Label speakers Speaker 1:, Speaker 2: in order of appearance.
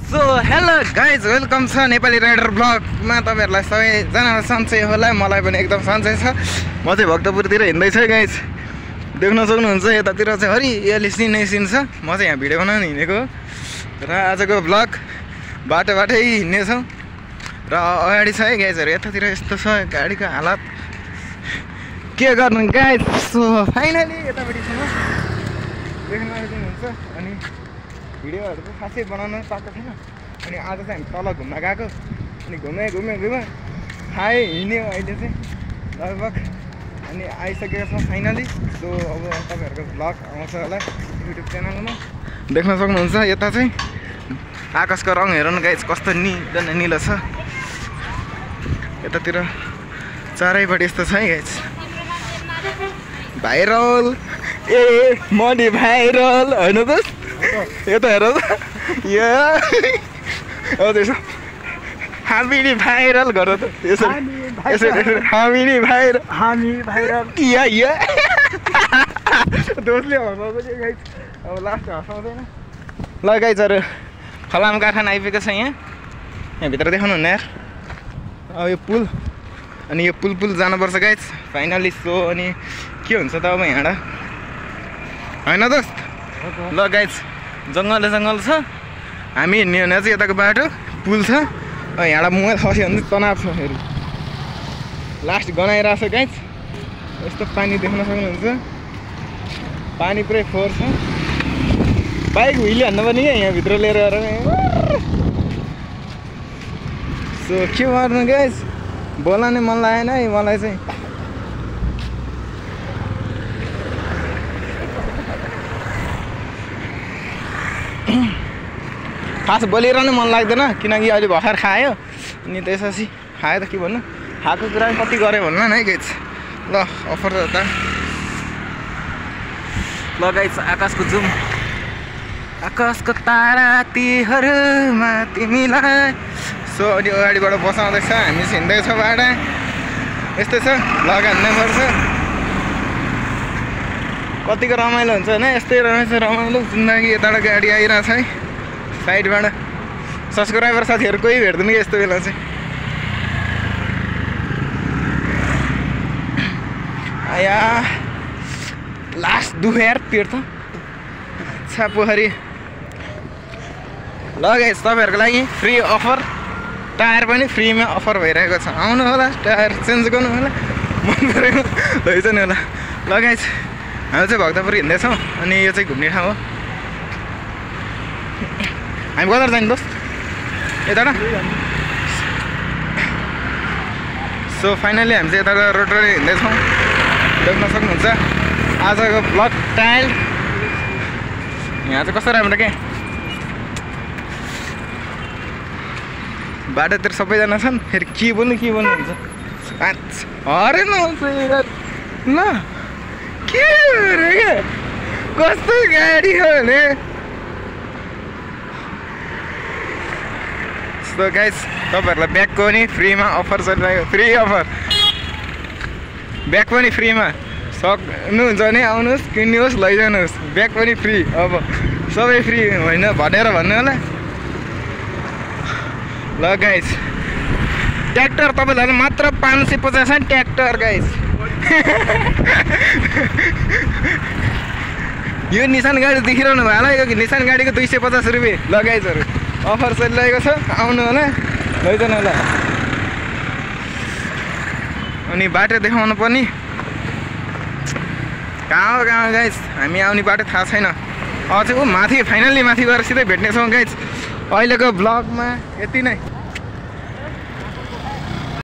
Speaker 1: So hello guys welcome छ Nepali rider ब्लगमा तपाईहरुलाई सबैजनालाई सन्चै होला मलाई पनि एकदम सन्चै छ म चाहिँ भक्तपुरतिर हिँड्दै छु गाइज देख्न सक्नुहुन्छ यतातिर चाहिँ हरियाली सिनै सिन छ म चाहिँ यहाँ भिडियो बनाउन हिँडेको र आजको ब्लग बाटोबाटै हिँड्नेछौँ र अगाडि छ है गाइजहरु यतातिर यस्तो छ गाडीको हालत के गर्नु गाइज सो फाइनली यतापट्टि छ देख्न सक्नुहुन्छ अनि भिडियोहरु चाहिँ खासै बनाउन पाएको छैन अनि आज चाहिँ हामी तल घुम्न गएको अनि घुमे खाए हिँड्यो अहिले चाहिँ लगभग अनि आइसकेको छ फाइनली सो अब तपाईहरुको भ्लग आउँछ होला युट्युब च्यानलमा देख्न सक्नुहुन्छ यता चाहिँ आकाशको रङ हेर्नु गाइस कस्तो निलो छ यतातिर चारैपट्टि यस्तो छ है guys viral a money viral हैन त यो त हेर त हामी नि भाइरल गर त यसरी हामी नि भाइरल या दोस्ले हँसाउँछ के गाइस अब लास्ट हँसाउँदैन ल गाइजहरु खलाम कारखाना आइपुगेको छ यहाँ भित्र देखाउनु हुन्न यार अब यो पुल अनि यो पुल जानुपर्छ गाइस फाइनली सो अनि के हुन्छ त अब यहाँबाट हैन दोस्त ल गाइज जङ्गल छ हामी हिँड्ने भने चाहिँ यताको बाटो पुल छ यहाँबाट मोबाइल खस्यो भने तनाव छ फेरि लास्ट गनाइरहेको छ गाइज यस्तो पानी देख्न सक्नुहुन्छ पानी पुरै फोहोर छ बाइक हुइली हान्नु पनि क्या यहाँभित्र लिएर गएर सो के गर्नु गाइज बोलाउने मन लागेन है मलाई चाहिँ खास बोलिरहनु मन लाग्दैन किनकि अहिले भर्खर खायो अनि त्यसपछि खायो त के भन्नु खाएको कुरा कति गऱ्यो भन्नु न है गाइज ल अफर त ल गाइज आकाशको जुम आकाशको तारा तीहरुमा तिमीलाई सो अनि अगाडिबाट बसाउँदैछ हामी हिँड्दैछौँ बाटो यस्तै छ लगान्नै पर्छ कतिको रमाइलो हुन्छ होइन यस्तै रहेछ रमाइलो जिन्दगी यताबाट गाडी आइरहेको छ है साइडबाट सब्सक्राइबर साथीहरु कोही भेट्दैन कि यस्तो बेला चाहिँ आया लास्ट दुख्यो यार पेट त छा पोखरी ल गाइस तपाईहरुको लागि फ्री अफर टायर पनि फ्रीमा अफर भइरहेको छ आउनु होला टायर चेन्ज गर्नु होला मन परेको लैजानु होला ल गाइस हामी चाहिँ भक्तपुर हिँड्दैछौँ अनि यो चाहिँ घुम्ने ठाउँ हो हामी कता जाने दोस्त यता सो फाइनली हामी चाहिँ यता रोड हिँड्दैछौँ देख्न सक्नुहुन्छ आजको ब्लग टाइल यहाँ चाहिँ कस्तो राम्रो के बाटोतिर सबैजना छन् फेरि के बोल्नु हुन्छ अरे न ल के अरे क्या कस्तो गाडी हो भने सो गाइस तपाईहरुलाई ब्यागको पनि फ्रीमा अफर चलिरहेको फ्री अफर ब्याग पनि फ्रीमा सक्नुहुन्छ भने आउनुहोस् किन्नुहोस् लैजानुहोस् ब्याग पनि फ्री अब सबै फ्री होइन भनेर भन्नु होला ल गाइस ट्र्याक्टर तपाईहरुलाई मात्र 550 ट्र्याक्टर गाइस यो निसान गाडी देखिरहनु भयो होला यो निसान गाडीको 250 रुपियाँ ल गाइसहरु अफर चलिरहेको छ आउनु होला लैजानु होला अनि बाटो देखाउनु पनि कहाँ हो गाइस हामी आउने बाटो थाहा छैन अझै माथि फाइनल्ली माथि गएर सिधै भेट्नेछौँ गाइस अहिलेको ब्लगमा यति नै।